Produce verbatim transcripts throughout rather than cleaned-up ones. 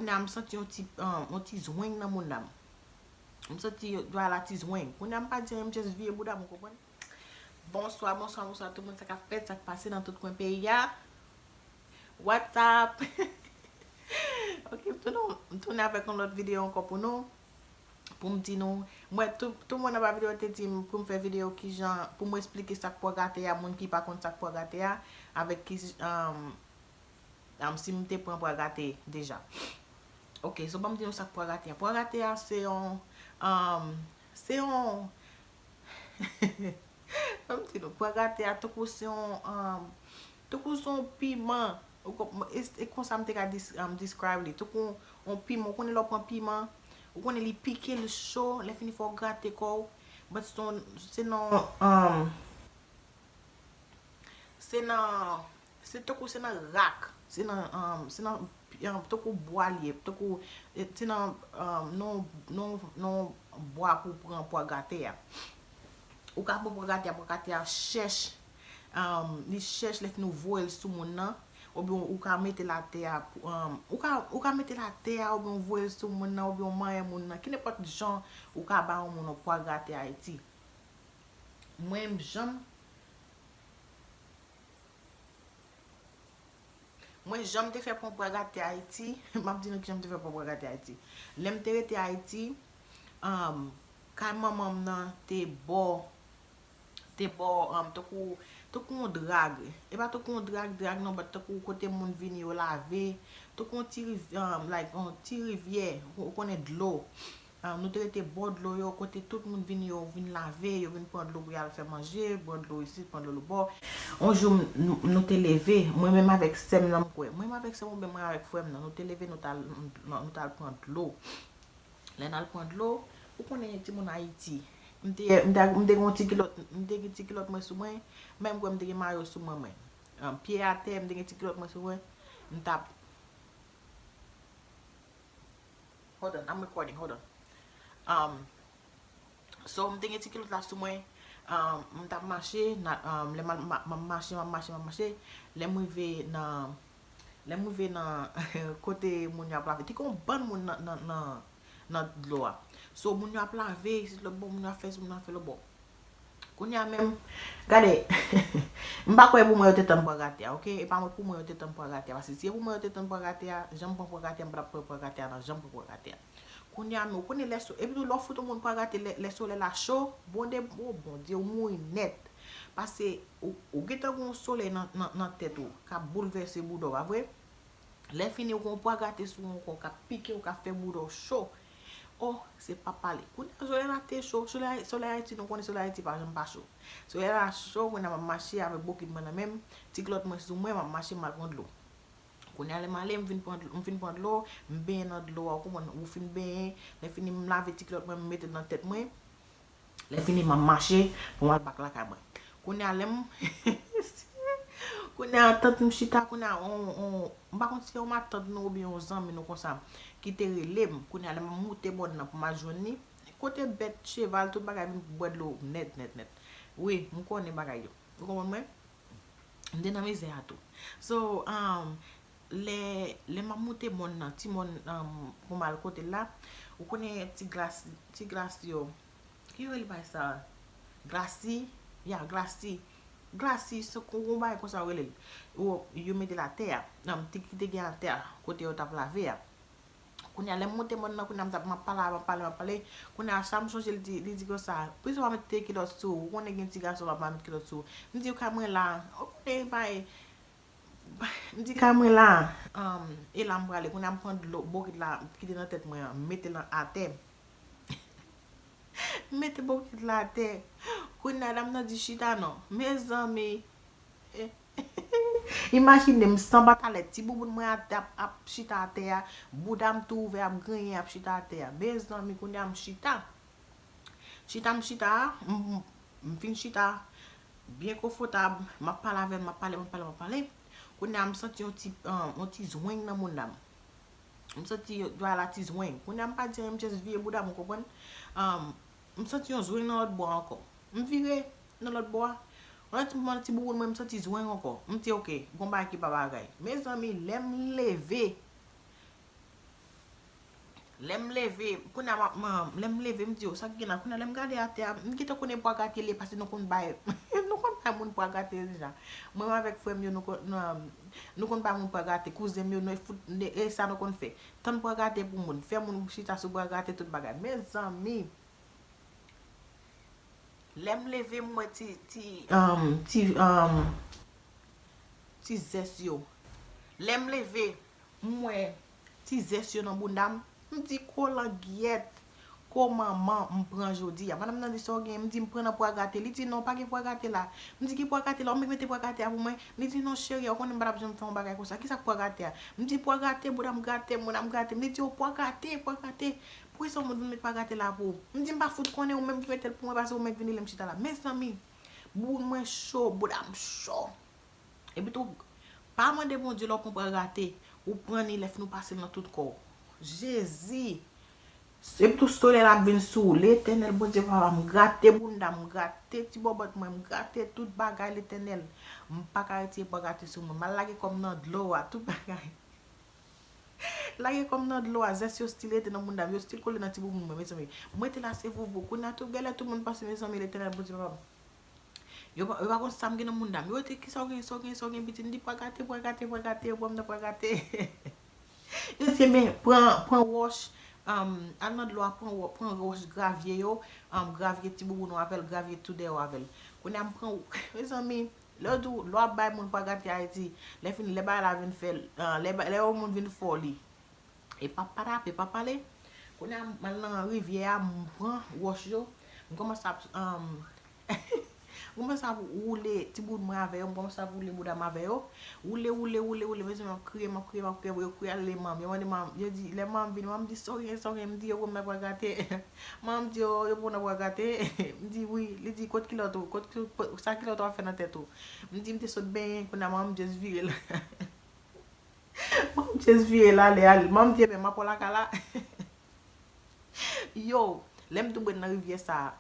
Kounye a m santi yon ti, um, yon ti zweng nan mouda m. M santi dwa la ti zweng. Kounye a m pa di anyen, m just vire bouda m, ou konprann? Bonswa, bonswa, bonswa tout moun, sa k ap fèt, sa k pase nan tout kwen peyi a. What's up? Ok, m tounen, m tounen avèk yon lòt videyo ankò pou nou. Pou m di nou, m wè tout, tout moun anba videyo te di m pou m fè videyo kijan, pou m esplike sa k pwa gate a, moun ki pa konn sa k pwa gate a, avèk ki, um, um, si m te pran pwa gate deja. Ok, so ban m di nou sa k pwa gate a. Pwa gate a se yon, um, se yon, ban m di nou, pwa gate a tankou se yon, um, tankou se yon piman. Ou konp-, e, e konsa m te ka dis-, um, describe li. Tankou yon piman, ou konnen lè w pran piman, ou konnen li pike, li cho, lè fini fò w grate kò w. But se yon, se nan, um, se nan, se tankou se nan rak, se nan, um, se nan, um, tankou bwa li ye, tankou, e, se nan, um, non, non, non bwa pou pran pwa gate a. Ou ka pran pwa gate a, pwa gate a chèch, um, li chèch lè fini ou voye l sou moun nan, oubyen ou ka mete l atè a, um, ou ka, ou ka mete l atè a, oubyen ou voye l sou moun nan, oubyen ou manyen moun nan, ki nenpòt jan ou ka ba yon moun yon pwa gate Ayiti. Mwen, m janm, mwen, jan m te fè pran pwa gate Ayiti, m ap di nou kijan m te fè pran pwa gate Ayiti. Lè m te rete Ayiti, um, kay manman m nan te bò, te bò, um, tankou, tankou yon drag. E pa tankou yon drag, drag non, but tankou kote moun vini yo lave, tankou yon ti riv-, um, like, yon ti rivyè, ou, ou konnen dlo. Ah, nou te rete bò dlo yo, kote tout moun vin yo, vin lave, yo vin pran dlo pou y al fè manje, pran dlo isit, pran dlo lòtbò. Yon jou, m, nou, nou te leve, mwen menm avèk sè m nan, m kwè. Mwen menm avèk sè m oubyen mwen avèk frè m nan, nou te leve, nou t al, nou, nou t al pran dlo. Lè n al pran dlo, ou konnen timoun Ayiti. M te, m te, m te gen yon ti kilòt, m te gen ti kilòt mwen sou mwen, menm kwè m te gen mayo sou mwen, mwen. Ah, pye atè, m te gen ti kilòt mwen sou mwen, m t ap Hold on, I'm recording, hold on. Um, so, m te gen ti kilòt la sou mwen. Um, m t ap mache, na, um, lè m al ma-, m ap mache, m ap mache, m ap mache. Lè m rive nan, lè m rive nan kote moun yo ap lave, te gen yon bann moun nan, nan, nan, nan dlo a. So, moun yo ap lave, isit lòtbò, moun yo ap fè, moun yo ap fè lòtbò. Kounye a menm, gade, m pa kwè pou mwen yo te tann pwa gate a, ok? E pa mwen pou mwen yo te tann pwa gate a, paske si e pou mwen yo te tann pwa gate a, jan m pran pwa gate a, m pa t ap pran pwa gate a nan jan m pran pwa gate a. Kounye a menm, ou konnen lè so-, epi tou lè w fout yon moun pwa gate, lè, lè solèy la cho, Bondye, o Bondye, ou mouri nèt. Paske ou, ou gentan gen yon solèy nan, nan, nan tèt ou, k ap boulvèse bouda w, pa vre? Lè fini, ou gen yon pwa gate sou ou ankò, k ap pike w, k ap fè bouda w cho. Oh, se pa pale. Kounye a, solèy la te cho. Solèy, solèy Ayiti, nou konnen solèy Ayiti pa janm pa cho. Solèy la cho, kounye a m ap mache avèk bokit mwen nan men m, ti kilòt mwen sou mwen, m ap mache, m al pran dlo. Kounye a, lè m ale, m vin pran dlo, m vin pran dlo, m benyen nan dlo a, ou konprann, ou fin benyen, lè fini, m lave ti kilòt mwen, m mete l nan tèt mwen. Lè fini, m ap mache pou m al bak lakay mwen. Kounye a, lè m, kounye a, tant m chita, kounye a, on, on, m pa konn si se yon matant nou oubyen yon zanmi nou konsa ki te rele m. Kounye a, lè m ap moute mòn nan pou m al jwenn li, kote bèt, cheval, tout bagay vin bwè dlo nèt, nèt, nèt. Wi, m konnen bagay yo. Ou konprann mwen? M te nan mizè a tou. So, um, lè, lè m ap moute mòn nan, ti mòn, um, pou m al kote l la, ou konnen ti glas, ti glas yo. Ki yo rele bagay sa? Glasi? Ya, glasi. Glasi, se kon yon bagay konsa yo rele l. Yo, yo mete l atè a. Um, ti ki te gen atè a, kote yo t ap lave a. Kounye a, lè m moute mòn nan, kounye a, m t ap, m ap pale, m ap pale, m ap pale. Kounye a, sa m sonje, li di, li di konsa, "Poukisa w pa mete kilòt sou ou? Ou konnen gen ti gason, w pa met kilòt sou ou." M di, "Ou ka mwen la." Ou konnen, bay. M di, "Ka mwen la." Um, e la m prale. Kounye a, m pran dlo, bokit la, ki te nan tèt mwen an, m mete l atè. M mete bokit la atè. Kounye a, dam nan di, "Chita non." Mezanmi. Imajine m san pantalèt, ti bouboun mwen ap, ap, ap chita atè a, bouda m tou ouvè ap griyen, ap chita atè a. Mezanmi, kounye a m chita. Chita m chita a, m, m, m fin chita byen konfòtab, m ap pale avè l, m ap pale, m ap pale, m ap pale. Kounye a m santi yon ti, um, yon ti zweng nan mouda m. M santi dwa la ti zweng. Kounye a m pa di anyen, m just vire bouda m, ou konprann? Um, m santi yon zweng nan lòt bò a ankò. M vire nan lòt bò a. Yon ti moman, ti bouboun mwen, m santi zweng ankò. M di, "Ok, gon bagay ki pa bagay." Mezanmi, lè m leve, Lè m leve, kounye a m ap, m, lè m leve, m di, "O, sa k gen la?" Kounye a, lè m gade atè a, m gentan konnen pwa gate li ye, paske nou konn bay, nou konn bay moun pwa gate deja. Mwen menm avèk frè m yo, nou konn, nou, nou konn bay moun pwa gate, kouzen m yo, nou fout, e sa nou konn fè. Tann pwa gate pou moun, fè moun chita sou pwa gate, tout bagay. Mezanmi, lè m leve, m wè ti, ti, um, ti, um, ti zès yo. Lè m leve, m wè ti zès yo nan bounda m. M di, "Ko langyèt, ko manman m pran jodi a?" Madanm nan di, "Sa w gen?" M di, "M pran nan pwa gate." Li di, "Non, pa gen pwa gate la." M di, "Ki pwa gate la? Ou mèt mete pwa gate a pou mwen." Li di, "Non, cheri, ou konnen m pa t ap janm fè yon bagay konsa. Kisa k pwa gate a?" M di, "Pwa gate, bounda m gate, bounda m gate." Li di, "O, pwa gate, pwa gate. Poukisa yon moun vin met pwa gate la pou ou?" M di, "M pa fout konnen, ou menm ki mete l pou mwen, paske ou mèt vini lè m chita la." Mezanmi, boul mwen cho, bounda m cho. Epi tou, pa mande Bondye lè w pran pwa gate, ou pran li lè fini ou pase l nan tout kò w. Jezi! Epi tou, solèy la ap vin sou ou. Letènèl Bondye papa, m grate bounda, m grate ti bòbòt mwen, m grate tout bagay, Letènèl. M pa ka retire pwa gate sou mwen. M al lage kò m nan dlo a, tout bagay. Lage kò m nan dlo a, zès yo still rete nan bounda m, yo still kole nan ti bouboun mwen, mezanmi. Mwen te la se vouvou. Kounye a tou, genlè tout moun panse, mezanmi, Letènèl Bondye papa m. Yo pa, yo pa konn sa m gen nan bounda m. Yo te, "Kisa w gen, sa w gen, sa w gen, pitit?" M di, "Pwa gate, pwa gate, pwa gate, yo pran m nan pwa gate." Yo di, "Ebyen, pran, pran wòch, um, al nan dlo a, pran wò-, pran wòch gravye yo, um, gravye ti bouboun ou avè l, gravye tou dèyè w avè l." Kounye a m pran, mezanmi, lè w di w, lè w ap bay moun pwa gate Ayiti, lè fini, lè bagay la vin fè, uh, lè, ba- lè yon moun vin fè w li. E pa, pa tape, pa pale. Kounye a, m al nan rivyè a, m pran wòch yo, m kòmanse ap, um, m kòmanse ap woule ti bout mwen avè yo, m kòmanse ap woule bouda m avè yo. Woule, woule, woule, woule, mezanmi, m ap kriye, m ap kriye, m ap kriye, yo kriye ale manm. Yo mande manm, yo di, lè manm vini, manm di, "Sa w gen, sa w gen?" M di, "Yo pran m nan pwa gate." Manm di, "O, yo pran w nan pwa gate." M di, "Wi." Li di, "Kot kilòt ou? Kot, kot, sa kilòt ou ap fè nan tèt ou?" M di, "M te sot benyen, kounye a manm just vire l." Manm just vire l ale, ale. Manm di, "Ebyen, m ap pran w lakay la." Yo, lè m tonbe nan rivyè sa a,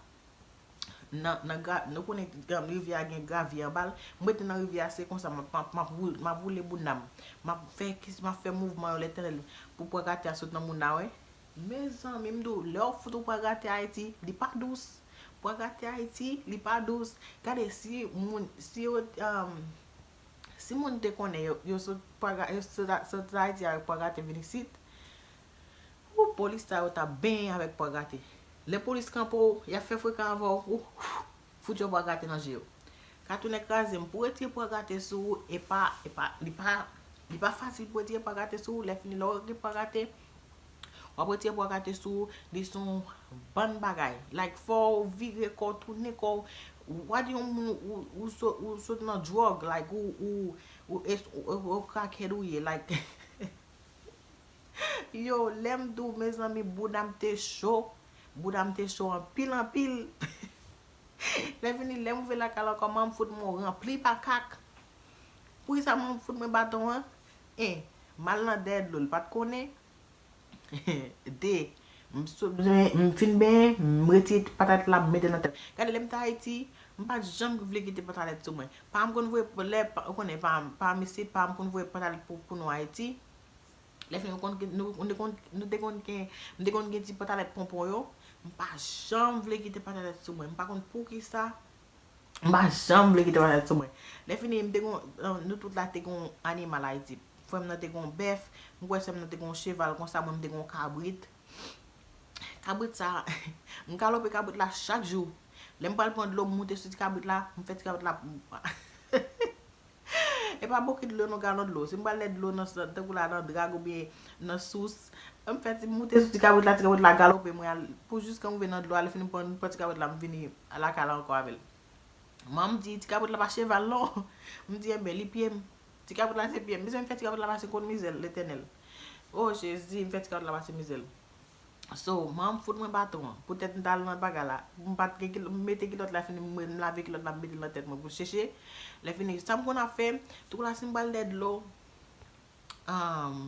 nan, nan gra-, nou konnen, um, rivyè a gen gravye anba l. M rete nan rivyè a, se konsa, m ap, m ap, m ap woul-, m ap woule bounda m. M ap fè kis, m ap fè mouvman yo, Letènèl, pou pwa gate a sot nan bounda, wi. Mezanmi, m di w, lè w fout yon pwa gate Ayiti, li pa dous. Pwa gate Ayiti, li pa dous. Gade, si moun, si yo, um, si moun te konnen yo, yo sot pwa ga-, yo sot, sot Ayiti avèk pwa gate vin isit, ou, polis sa yo t ap benyen avèk pwa gate. Lè polis kanpe w, y ap fè frekan avè w, ou, fout yon pwa gate nan je w. Ka tounen kraze m. Pou retire pwa gate sou ou, e pa, e pa, li pa, li pa fasil pou retire pwa gate sou ou. Lè fini, lè w gen pwa gate, w ap retire pwa gate sou ou, li se yon bann bagay. Like, fò w vire kò w, tounen kò w. Ou pa di yon moun ou, ou, sot, ou sot nan dwòg, like, ou, ou, ou, es- ou, ou, ou crackhead ou ye, like. Yo, lè m di w, mezanmi, bouda m te cho. Bouda m te cho anpil, anpil. Lè fini, lè m rive lakay la ankò, manman m fout mwen ranpli pa kak. Poukisa manman m fout mwen baton an? En, m al nan dèyè dlo, l pa t konnen. De, m sot benyen, m fin benyen, m retire patalèt la, m mete nan tèt. Gade, lè m te Ayiti, m pa t janm vle kite patalèt sou mwen. Pa m konn voye, lè, pa, ou konnen, pa m, pa m isit, pa m konn voye patalèt pou, pou nou Ayiti. Lè fini, nou konn gen, nou, nou te konn, nou te konn gen, m te konn gen ti patalèt ponpon yo. M pa janm vle kite patalèt sou mwen. M pa konn poukisa. M pa janm vle kite patalèt sou mwen. Lè fini, m te gon, nou tout la te gon animal Ayiti. Frè m nan te gon bèf, m kwè sè m nan te gon cheval konsa, mwen m te gon kabrit. Kabrit sa, m galope kabrit la chak jou. Lè m pral pran dlo, m moute sou ti kabrit la, m fè ti kabrit la. E pa bokit dlo, non, galon dlo. Si m pral lè dlo nan, tankou la nan drag oubyen nan sous, m fè ti moute sou ti kabrit la, ti kabrit la galope, mwen al, pou jiskan m rive nan dlo a, lè fini m pran, pran ti kabrit la, m vini lakay la ankò avè l. Manman m di, "Ti kabrit la pa cheval, non." M di, "Enben, li pye m." Ti kabrit la se pye m. Mezanmi, m fè ti kabrit la pase kot mizè l, Letènèl. O Jezi, m fè ti kabrit la pase mizè l. So, manman m fout mwen baton an. Poutèt m t al nan bagay la. M pa t gen kilòt, m mete kilòt la, fini m, m lave kilòt la, m mete l nan tèt mwen pou l cheche. Lè fini, sa m konn ap fè, tou la si m pral dèyè dlo, um,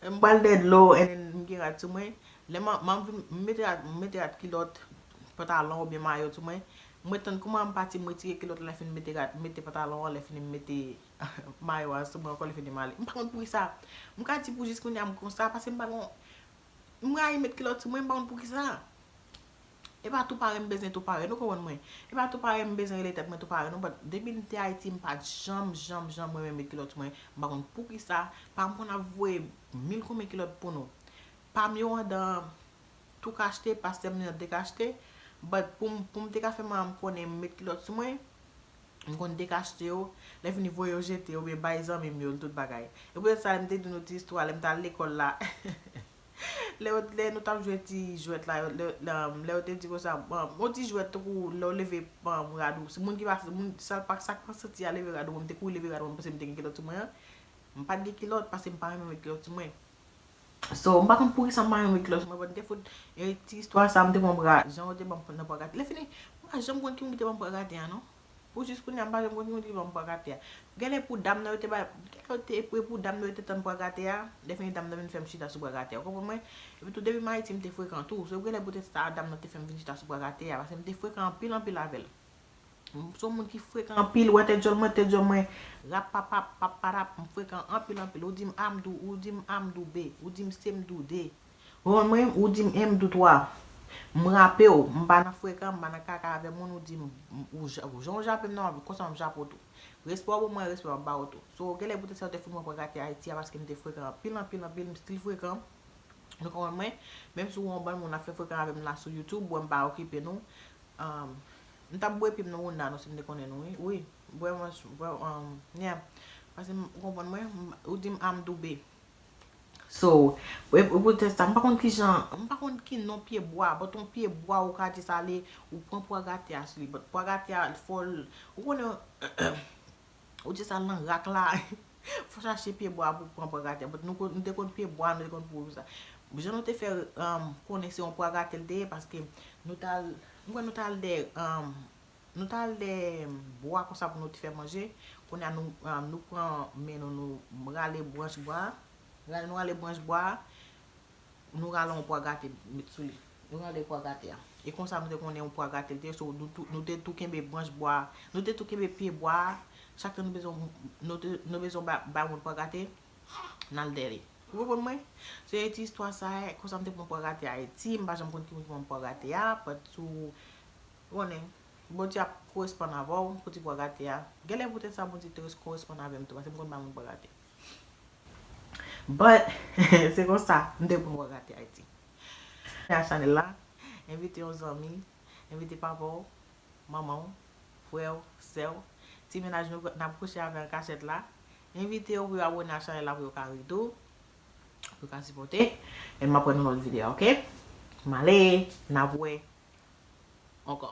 m pral dèyè dlo, and then m gen rad sou mwen. Lè m, m, m vin, m mete rad, m mete rad kilòt, pantalon oubyen mayo sou mwen. Mwen tann kouman m pati, m retire kilòt la, lè fini m mete rad, m mete pantalon an, lè fini m mete mayo a sou mwen ankò, lè fini m ale. M pa konn poukisa. M ka di pou jis kounye a m konsa, paske m pa gon M rayi met kilòt sou mwen, m pa konn poukisa. E pa tou pare m bezwen tou pare, nou konprann mwen. E pa tou pare m bezwen rele tèt mwen tou pare, non, but depi m te Ayiti, m pa t janm, janm, janm renmen met kilòt sou mwen. M pa konn poukisa, pa m konn ap voye mil konbyen kilòt pou nou. Pa m yo andan tou kachte, pastè m nan te kachte, but pou m, pou m te ka fè manman m konnen m met kilòt sou mwen, m konn dekachte yo, lè fini voye yo jete oubyen bay zanmi m yo, tout bagay. E poutèt sa, lè m te di nou ti istwa, lè m t al lekòl la, lè, yo- lè nou t ap jwe ti jwèt la, yo- lè, lè, lè yo te di konsa, bon, yon ti jwèt tankou lè w leve, bon, rad ou, si moun ki pa, moun, sa pa, sa k pa santi a leve rad ou, mwen m te kouri leve rad ou, mwen panse m te gen kilòt sou mwen an. M pa t gen kilòt, paske m pa renmen met kilòt sou mwen. So, m pa konn poukisa m pa renmen met kilòt sou mwen, but m te fout, e, ti istwa sa, m te pran bra, jan yo te ban m nan pwa gate. Lè fini, m pa janm konn ki moun ki te ban m pwa gate a, non. Pou jis kounye a, m pa janm konn ki moun ki ban m pwa gate a. Genlè pou dam nan yo te bay, genlè yo te, e pou dam nan yo te tann pwa gate a, lè fini dam nan vin fè m chita sou pwa gate a. Ou konprann mwen? Epi tou, depi m Ayiti, m te frekan tou. So, genlè poutèt sa, dam nan te fè m vin chita sou pwa gate a, paske m te frekan anpil, anpil avè l. M se yon moun ki frekan anpil, wè tèt djòl mwen, tèt djòl mwen, rap papap, pap parap, m frekan anpil, anpil. Ou di m A, m di w, ou di m A, m di w B, ou di m C, m di w D. Ou konprann mwen, ou di m M, m di w twa. M rape w, m pa nan frekan, m pa nan kaka avè moun, ou di m, m- ou ja- ou jan w jape m nan, konsa m ap jape w tou. Respè w pou mwen, respè m ap ba w tou. So, genlè poutèt sa yo te fout mwen pwa gate Ayiti a, paske m te frekan anpil, anpil, anpil, m still frekan. Nou konprann mwen, menm si w wè yon bann moun ap fè frekan avè m la sou YouTube, bwè m pa okipe nou. Um, m t ap bwè pye m nan wounda nou si m te konnen nou, wi. Wi, bwè mwen, bwè, um, yeah. Paske m, ou konprann mwen, m- ou di m A, m di w B. So, e- e poutèt sa, m pa konn ki jan, m pa konn ki non pye bwa, but yon pye bwa ou ka di sa ale, ou pran pwa gate a sou li, but pwa gate a fò l, ou konnen, ou di sa nan rak la, fò chache pye bwa pou pran pwa gate a, but nou, kon- nou te konn pye bwa, nou te konn pou sa. Jan nou te fè, um, konnen se yon pwa gate l te ye, paske nou t al, m kwè nou t al dèyè, um, nou t al dèyè bwa konsa pou nou te fè manje. Kounye a nou, um, nou pran men nou, nou rale branch bwa, rale, nou rale branch bwa, nou rale yon pwa gate met sou li. Nou rale pwa gate a. E konsa nou te konnen yon pwa gate l te ye, so nou, tou- nou te tou kenbe branch bwa, nou te tou kenbe pye bwa, chak tan nou bezwen, nou te- nou bezwen ba- bay moun pwa gate, n al dèyè li. Ou konprann mwen? Se ti istwa sa, e, konsa m te pran pwa gate Ayiti, m pa janm konn ki moun ki ban m pwa gate a, but sou, ou konnen, Bondye ap koresponn avè w pou ti pwa gate a. Genlè poutèt sa Bondye te res- koresponn avè m tou, paske m konn bay moun pwa gate. But, se konsa, m te pran pwa gate Ayiti. Nan chanèl la, envite yon zanmi, envite papa w, manman w, frè w, sè w, ti mennaj nou n ap kouche avè an kachèt la. Envite yo pou yo abòne a chanèl la pou yo ka ri tou, pou yo ka sipòte. E m ap wè nou nan lòt videyo, oke? M ale, n ap wè ankò.